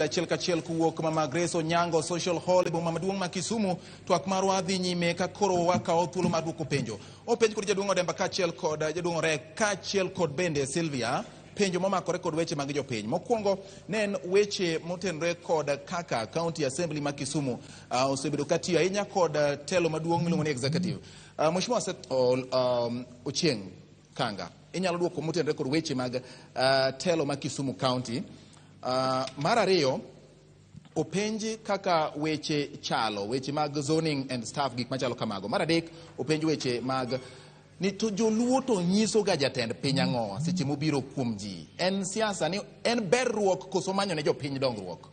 Achiel kachiel kowuok Mama Grace Onyango Social Hall e boma maduong' ma Kisumu. Twak marwa dhi nyime ka koro wakawo thuolo mar duoko penjo. Openj kod jaduong' Odemba kaachiel kod jaduong' Orek kaachiel kod bende Sylvia penjo momakore kod weche mag jopiny. Mokwongo ne en weche motenore kod kaka County Assembly ma Kisumu osebedo katiyo ahinya kod telo maduong' miluongo ni executive. Mheshimiwa Seth Ochieng Kanga, inyalo duoko motenore kod weche mag telo ma Kisumu County. Mar ariyo, openj kaka weche chalo, weche mag zoning and staff, gik machalo kamago. Mar adek, openj weche mag ni to joluo to nyiso ga jatend piny ang'o seche mobiro kuom ji. En siasa ni en berruok koso manyo ne jopiny dongruok?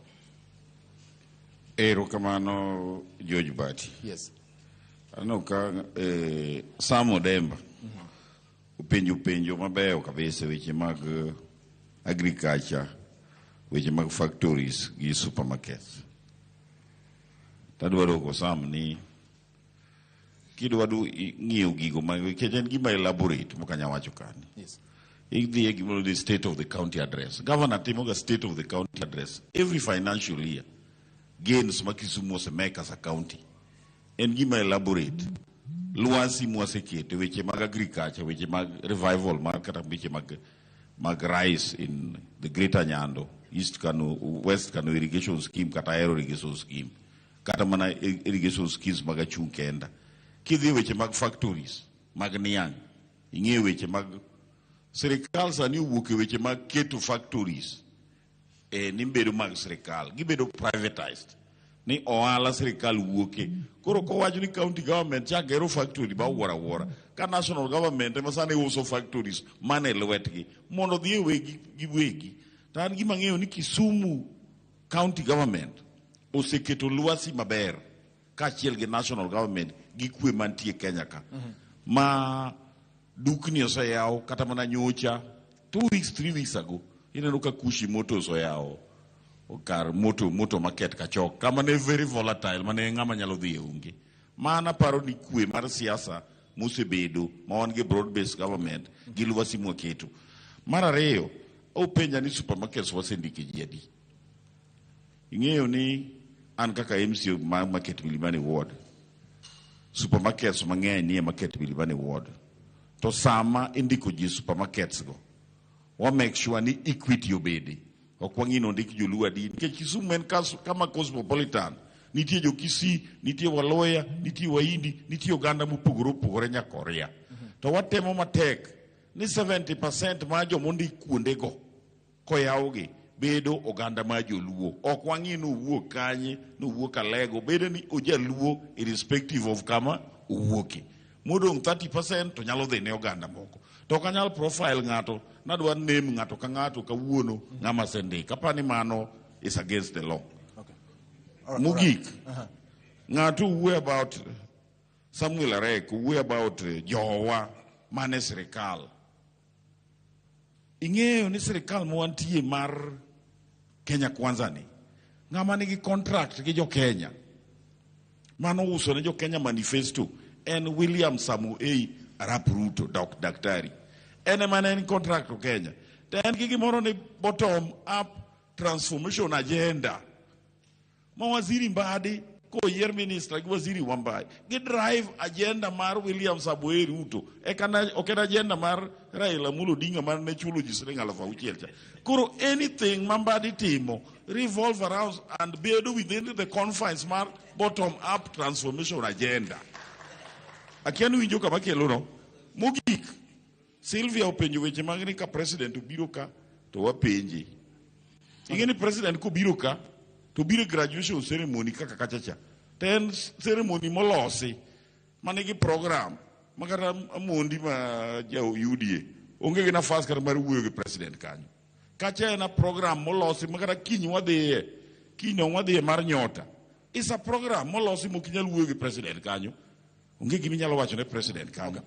Erokamano, George Bati. Yes. Aneno ka Sam Odemba openjo penjo mabeyo kabisa, weche mag agriculture, weche mag factories gi supermarkets. Tadwaro ko Sam ni kidwa du ng'iyo gigo mag nikech en gima elaborate mok anyal wacho kani. Idhi e gimoro ni State of the County Address. Governor timoga State of the County Address every financial year. Gains ma Kisumu osemake as a county. En gima elaborate. Lwasi mwaseketo weche mag agriculture, weche mag revival mar kata weche mag rice in the Greater Nyando, East Kano, West Kano irrigation scheme kata Aero irrigation scheme. Kata mana irrigation schemes mag achung' kenda. Kidhi e weche mag factories, mag niang', ing'eyo weche mag sirikal sani owuok e weche mag keto factories ni bedo mag sirikal, gibedo privatized, ni ohala sirikal wuoke. Koro kowacho ni county government chak gero factory ba wuora wuora ka national government ema sani uso factories mane lwetgi mondo odhi e wegi giwegi. To an gima ang'eyo ni Kisumu County Government oseketo lwasi maber kaachiel gi national government gi kwe mantie Kenya ka ma dukni oseyaw. Kata mana nyocha, 2 weeks, 3 weeks ago, ineno ka Kushi Motors oyawo kar moto market Kachok kama ne very volatile mane ng'ama nyalo dhi e onge. Mana paro ni kwe mar siasa mosebedo ma wan gi broad based government gi lwasi mwaketo. Mar ariyo, openja ni supermarkets wasendike ji adi. Ing'eyo ni an kaka MCA mar Market Milimani Ward, supermarkets mang'eny nie Market Milimani Ward, to sama indiko ji e supermarkets go, wa make sure ni equity obede. Ok wang'i ni ondik joluo adi, nikech Kisumu en kama cosmopolitan. Nitie jo Kisii, nitie Waluya, nitie Wahindi, nitie oganda mopogore opogore nyakoria. To watemo matek ni 70% mar jomondik kuondego koyawgi bedo oganda mar joluo. Ok wang'i ni owuok kanye, nowuok Alego, bedo ni ojaluo irrespective of kama owuoke. Modong' 30% to nyalo dhi ne oganda moko. To ok anyal profile ng'ato nadwa name ng'ato ka ng'ato kawuono ng'ama sendika. Apani mano is against the law. All right. Mogik, ng'ato wuoyo about Samuel Arek, owuoyo about jowa mane sirikal. Ing'eyo ni sirikal ma wantie mar Kenya Kwanza ni, ng'ama nigi contract gi jo Kenya mano uso ne jo Kenya manifesto en William Samoei Arap Ruto, dok daktari. En ema ne en contract to Kenya. To en gi gimoro ni bottom up transformation agenda ma Waziri Mbadi koyier minister gi Waziri Wambai gi drive agenda mar William Samoei Ruto. Eka na, ok en agenda mar Raila Amolo Odinga mar ne chulo ji siling 6,000 cha. Koro anything ma Mbadi timo revolve around and bedo within the confines mar bottom up transformation agenda. Akia ni winjo kama kelo no. Mogik, Sylvia openjo weche mag ni ka president obiro ka to wapenje. Ing'e ni president kobiro ka to biro e graduation ceremony kaka kacha cha. To en ceremony molosi manigi program ma kata Amondi ma ja UDA onge gi nafas kata mar wuoyo gi president kanyo. Kacha en a program molosi ma kata kiny wadhiye, kiny dong wadhiye mar nyota. Is a program molosi mok inyal wuoyo gi president kanyo. Onge gima inyalo wacho ne president kanyo.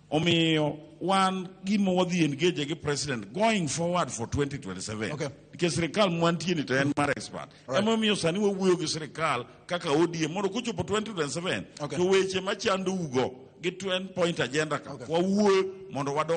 Omiyo wan gima wadhi engage gi president going forward for 2027. Nikech sirikal mwantie ni to en mar expert. Emomiyo sani wawuoyo gi sirikal kaka ODM mondo kochopo 2027 to weche machando ugo gi 10 point agenda ka wawuoyo mondo wadong.